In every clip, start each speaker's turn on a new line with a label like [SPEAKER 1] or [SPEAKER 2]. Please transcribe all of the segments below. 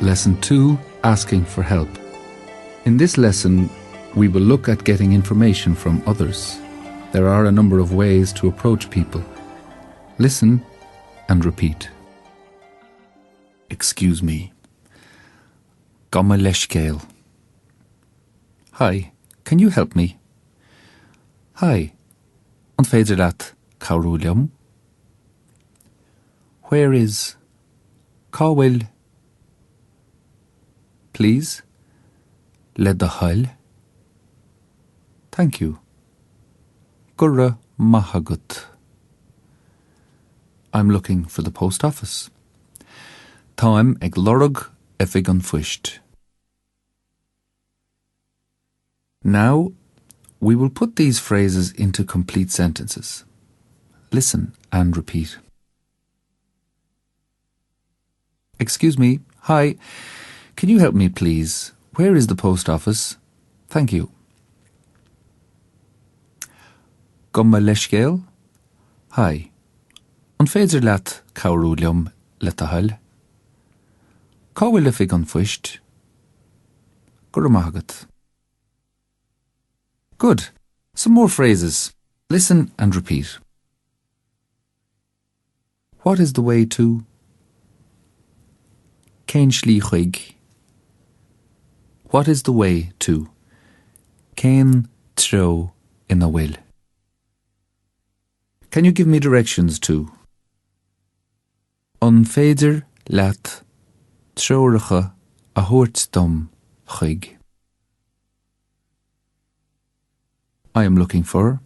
[SPEAKER 1] Lesson 2 Asking for Help. In this lesson, we will look at getting information from others. There are a number of ways to approach people. Listen and repeat. Excuse me. Gabh mo leithscéal. Hi, can you help me? Hi, an féidir leat cabhrú liom? Where is? Cá bhfuil? Please? Le do thoil? Thank you. Go raibh maith agat. I'm looking for the post office. Táim ag lorg oifig an phoist. Now, we will put these phrases into complete sentences. Listen and repeat. Excuse me, hi, can you help me please? Where is the post office? Thank you. Gabh mo leithscéal? Hi. An féidir leat cabhrú liom le do thoil? Cá bhfuil oifig an phoist? Go raibh maith agat. Good. Some more phrases. Listen and repeat. What is the way to? Cén slí chuig? What is the way to? Cén treo ina bhfuil? Can you give me directions to? An féidir leat treoracha a thabhairt dom chuig? I am looking for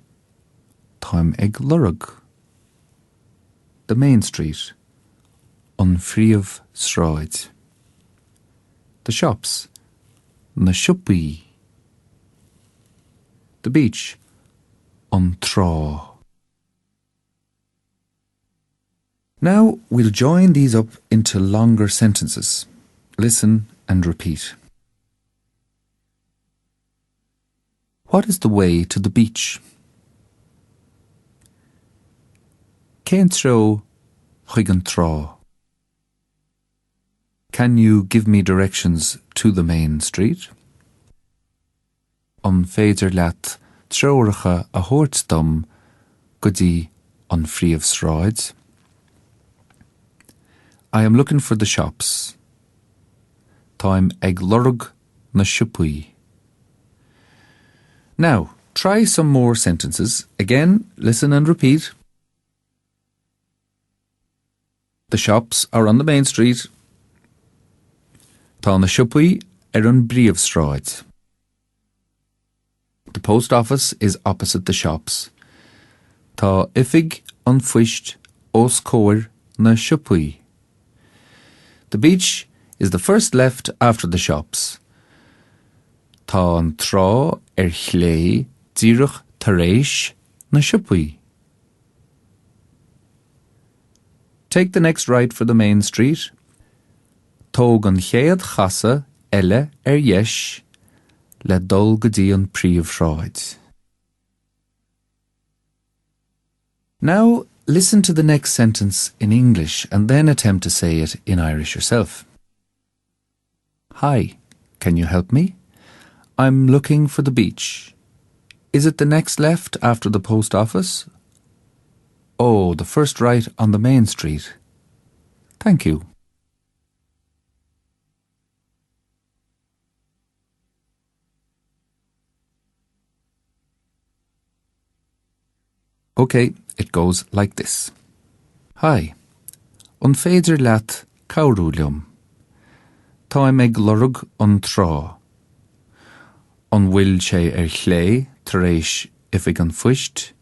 [SPEAKER 1] Táim ag lorg. The main street An phríomhshráid. The shops Na siopaí. The beach An trá. Now we'll join these up into longer sentences. Listen and repeat. What is the way to the beach? Cén treo chuig an trá? Can you give me directions to the main street? An féidir leat treoracha a thabhairt dom go dtí an phríomhshráid? I am looking for the shops. Táim ag lorg na siopaí. Now, try some more sentences. Again, listen and repeat. The shops are on the main street. Tá na siopaí ar an bpríomhshráid. The post office is opposite the shops. Tá oifig an phoist os comhair na siopaí. The beach is the first left after the shops. Tá an trá ar chlé díreach tar éis na siopaí. Take the next right for the main street. Tóg an chéad chasadh eile ar dheis le dul go dtí an príomhshráid. Now, listen to the next sentence in English and then attempt to say it in Irish yourself. Hi, can you help me? I'm looking for the beach. Is it the next left after the post office? Oh, the first right on the main street. Thank you. Ok, it goes like this. Hi. An féidir leat cabhrú liom? Táim ag lorg an trá. An bhfuil sé ar chlé tar éis oifig an phoist?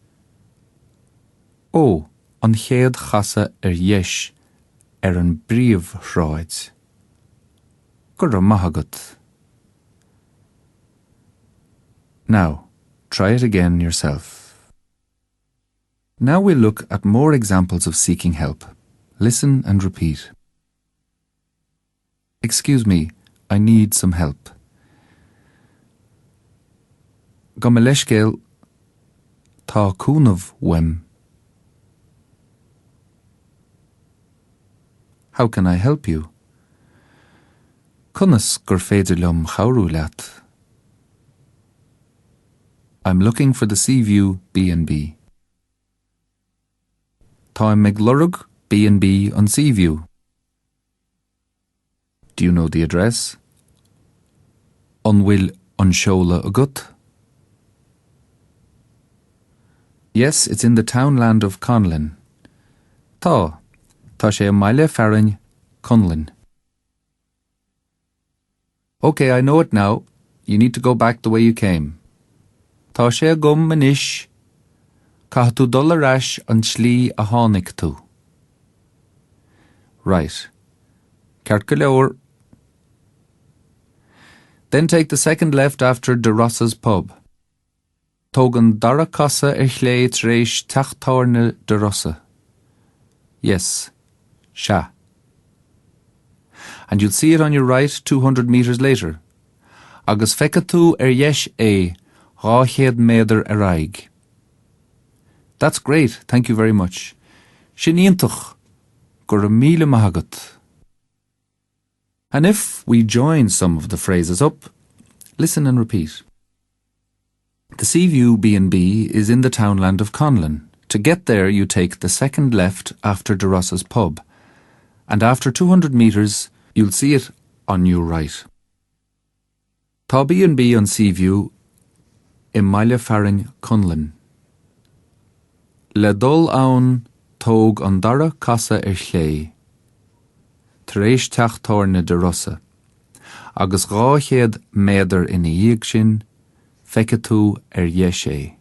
[SPEAKER 1] Ó, an chéad chasadh ar dheis ar an bpríomhshráid. Go raibh maith agat. Now, try it again yourself. Now we'll look at more examples of seeking help. Listen and repeat. Excuse me, I need some help. Gabh mo leithscéal, tá cúnamh uaim. How can I help you? Conas gur féidir liom cabhrú leat? I'm looking for the Seaview B&B. Táim ag lorg B&B an Seaview. Do you know the address? An bhfuil an seoladh agat? Yes, it's in the townland of Conlin. Tá, tá sé i mbaile fearainn Conlin. Ok, I know it now. You need to go back the way you came. Tá sé agam anois. Caithfidh tú dul ar ais an tslí a tháinig tú. Right. Ceart go leor. Then take the second left after De Rossa's pub. Tóg an dara casadh ar chlé tar éis teach tábhairne De Rossa. Yes. Sea. And you'll see it on your right 200 metres later. Agus feicfidh tú ar dheis é 200 méadar ar aghaidh. That's great, thank you very much. Sin iontach, go raibh míle maith agat. And if we join some of the phrases up, listen and repeat. The Seaview B&B is in the townland of Conlin. To get there you take the second left after De Rossa's pub, and after 200 metres you'll see it on your right. Tá B&B an Seaview i mbaile fearainn Conlin. Le dul ann tóg an dara casadh ar chlé, tar éis teach tábhairne De Rossa, agus 200 méadar ina dhiaidh sin feicfidh tú ar dheis é.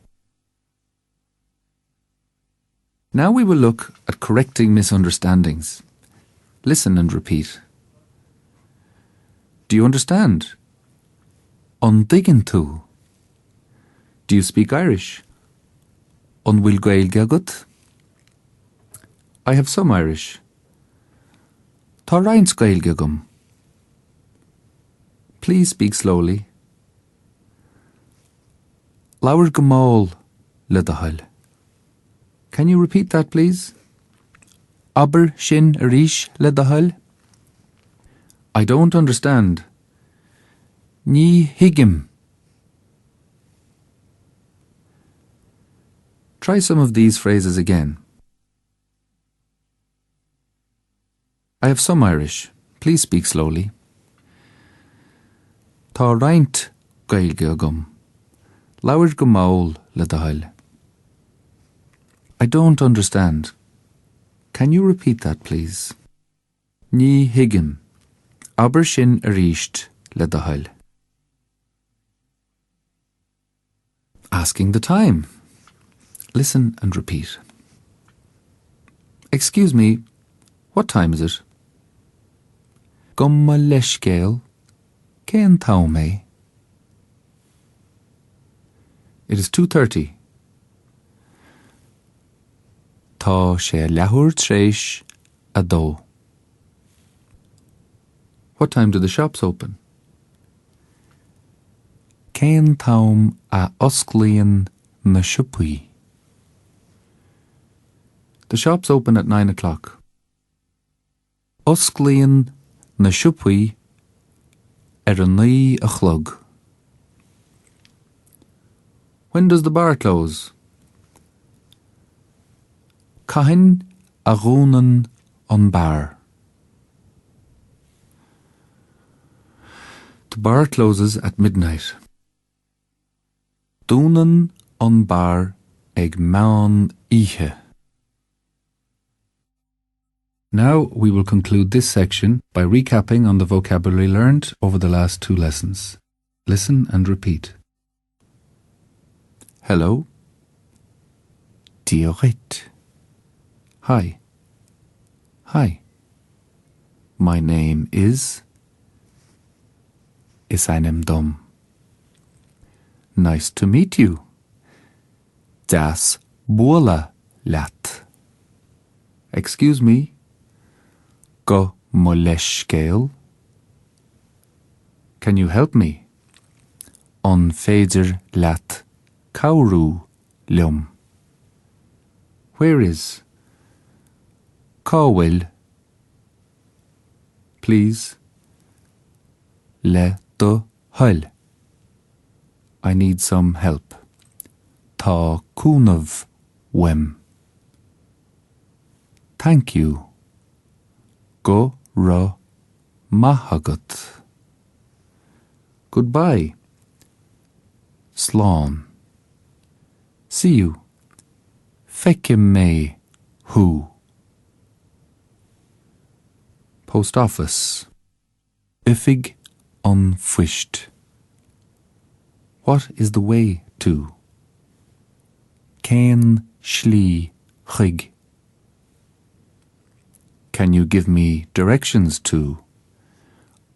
[SPEAKER 1] Now we will look at correcting misunderstandings. Listen and repeat. Do you understand? An dtuigeann tú? Do you speak Irish? An bhfuil Gaeilge agat? I have some Irish. Tá roinnt Gaeilge agam. Please speak slowly. Labhair go mall le do thoil. Can you repeat that please? Abair sin arís le do thoil. I don't understand. Ní thuigim. Try some of these phrases again. I have some Irish. Please speak slowly. Tá roinnt Gaeilge agam. Labhair go mall le do thoil. I don't understand. Can you repeat that, please? Ní thuigim. Abair sin arís le do thoil. Asking the time. Listen and repeat. Excuse me, what time is it? Gabh mo leithscéal, cén t-am é? It is 2.30. Tá sé a leathuair tar éis a dó. What time do the shops open? Cén t-am a osclaíonn na siopaí? The shops open at nine o'clock. Osclaíonn na siopaí ar a naoi a chlog. When does the bar close? Cathain a dhúnann an beár? The bar closes at midnight. Dúnann an beár ag meán oíche. Now we will conclude this section by recapping on the vocabulary learned over the last two lessons. Listen and repeat. Hello. Dia dhuit. Hi. Hi. My name is. Is ainm dom. Nice to meet you. Deas bualadh leat. Excuse me. Gabh mo leithscéal. Can you help me? An féidir leat cabhrú liom? Where is? Cá bhfuil? Please. Le do thoil. I need some help. Tá cúnamh uaim. Thank you. Go raibh maith agat. Goodbye. Slán. See you. Feicfidh mé thú. Post office. Oifig an Phoist. What is the way to? Cén slí chuig? Can you give me directions to?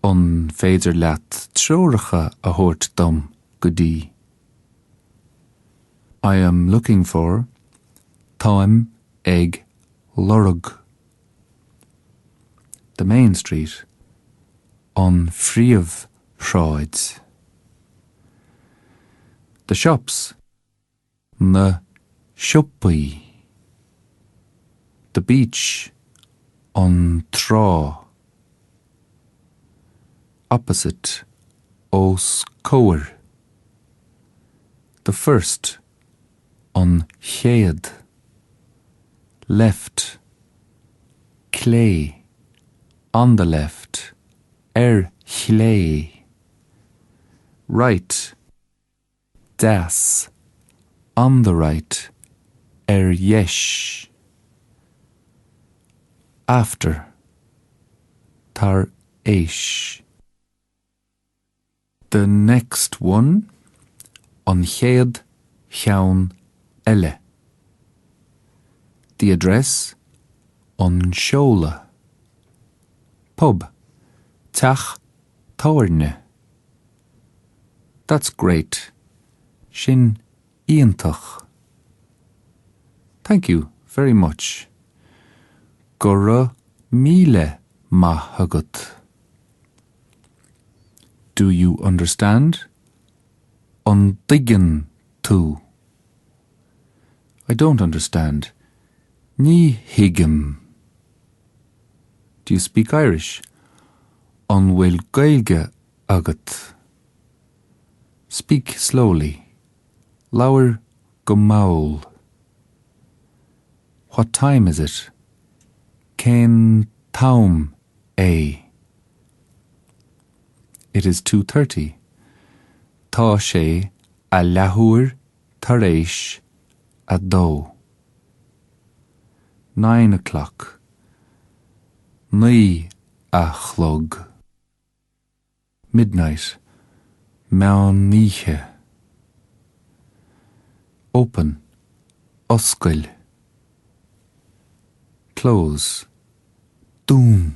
[SPEAKER 1] An féidir leat treoracha a thabhairt dom go dtí? I am looking for Táim ag lorg. The main street. An phríomhshráid. The shops. Na siopaí. The beach. An trá. Opposite. Os comhair. The first. An chéad. Left. Clé. On the left. Ar chlé. Right. Deas. On the right. Ar dheis. After. Tar éis. The next one, an chéad cheann eile. The address, an seoladh. Pub, teach tábhairne. That's great. Sin iontach. Thank you very much. Go raibh míle maith agat. Do you understand? An dtuigeann tú? I don't understand. Ní thuigim. Do you speak Irish? An bhfuil Gaeilge agat? Speak slowly. Labhair go mall. What time is it? Cén t-am é? It is 2:30. Tá sé a leathuair tar éis a dó. 9 o'clock. 9 a chlog. Midnight. Meán oíche. Open. Oscail. Close. Dún.